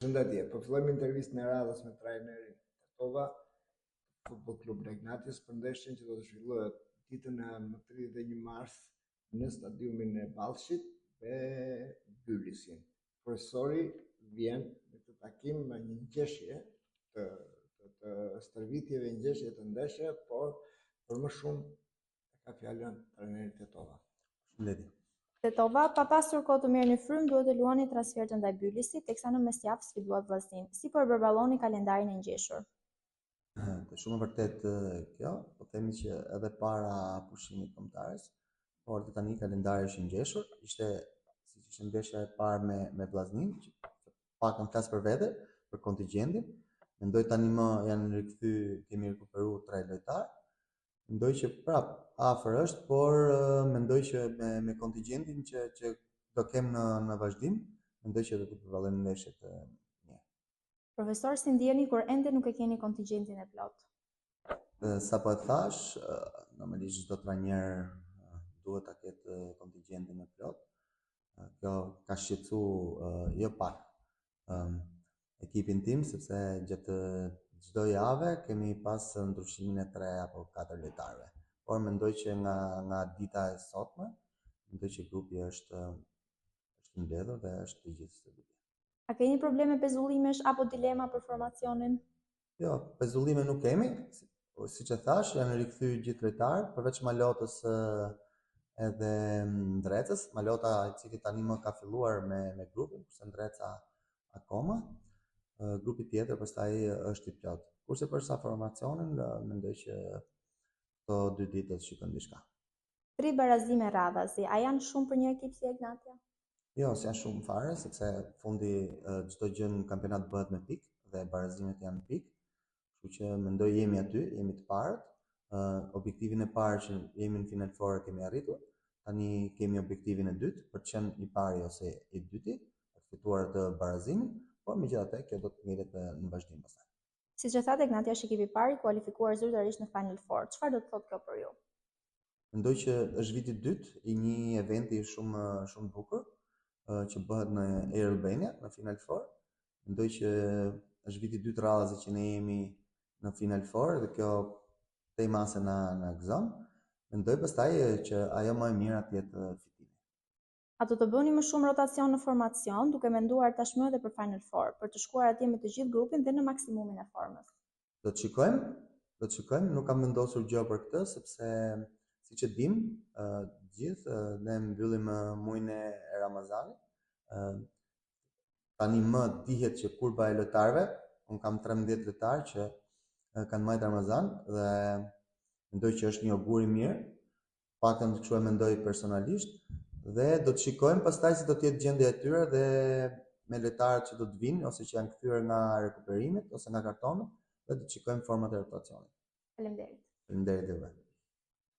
Përshëndetje, po fillojmë intervistën e radhës me trajnerin Tetova, Futboll Klub Egnatias për ndeshjen që do të zhvillohet ditën e më 31 mars në stadiumin e Ballshit me Bylisin. Profesori vjen në këtë takim me një ngjeshje të, të, të stërvitjeve, ngjeshje të ndeshjeve, por për më shumë E ka fjalën trajneri Tetova. Përshëndetje. Tetova, pa pasur kohë të merrni frymë, duhet të luani transfertën ndaj Bylisit, teksa në mesjavë sfiduat Vllazninë. Si po e përballoni kalendarin e ngjeshur? Është shumë e vërtetë kjo, po themi që edhe para pushimit kombëtares, por dhe tani kalendari është i ngjeshur, ishte siç ishte ndeshja e parë me me Vllazninë, që pak më flas për vete, për kontingjentin. Mendoj tani më janë rikthy, kemi rikuperu tre lojtarë, Mendoj që prap afër është, por mendoj që me me kontingjentin që që do kem në në vazhdim, mendoj që do të përballojmë ndeshjet mirë. Profesor, si ndiheni kur ende nuk e keni kontingjentin e plotë? Sapo e thashë, normalisht çdo trajner duhet ta ketë kontingjentin e plotë. Kjo ka shqetësu jo pak ekipin tim, sepse gjatë çdo jave kemi pas ndryshimin e 3 apo 4 lojtarëve. Por mendoj që nga nga dita e sotme, mendoj që grupi është është mbledhur dhe është të gjithë stërvitje. A keni probleme pezullimesh apo dilema për formacionin? Jo, pezullime nuk kemi, siç e thashë, janë rikthy gjithë lojtarët, përveç Malotës edhe Ndrecës. Malota i cili tani më ka filluar me me grupin, kurse Ndreca akoma. Grupi tjetër pastaj është i plotë. Kurse për sa formacionin, mendoj që këto dy ditë do të shikojmë diçka. Tri barazime radhazi, a janë shumë për një ekip si Egnatia? Jo, s'janë shumë fare, sepse fundi çdo gjë në kampionat bëhet me pikë dhe barazimet janë pikë. Kështu që mendoj jemi aty, jemi të parët. Objektivin e parë që jemi në Final Four e kemi arritur. Tani kemi objektivin e dytë për të qenë i pari ose i dyti, për të fituar atë barazimin, por megjithatë kjo do të ngelet në vazhdim pastaj. Siç e thatë, Egnatia është ekipi i parë i kualifikuar zyrtarisht në Final Four. Çfarë do të thotë kjo për ju? Mendoj që është viti i dytë i një eventi shumë shumë të bukur që bëhet në Air Albania në Final Four. Mendoj që është viti i dytë radhazi që ne jemi në Final Four dhe kjo tej mase na na gëzon. Mendoj pastaj që ajo më e mira të jetë fitimi. A do të bëni më shumë rotacion në formacion, duke menduar tashmë edhe për Final Four, për të shkuar atje me të gjithë grupin dhe në maksimumin e formës? Do të shikojmë, do të shikojmë, nuk kam vendosur gjë për këtë sepse siç e dimë, të gjithë ne mbyllim muajin e Ramazanit. Tani më dihet që kurba e lojtarëve, unë kam 13 lojtarë që kanë majtë Ramazan dhe mendoj që është një ogur i mirë paktën kështu e mendoj personalisht dhe do të shikojmë pastaj si do të jetë gjendja e tyre dhe me lojtarët që do të vinë ose që janë kthyer nga rekuperimet ose nga kartonët dhe do të shikojmë format e rotacionit. Faleminderit. Faleminderit juve.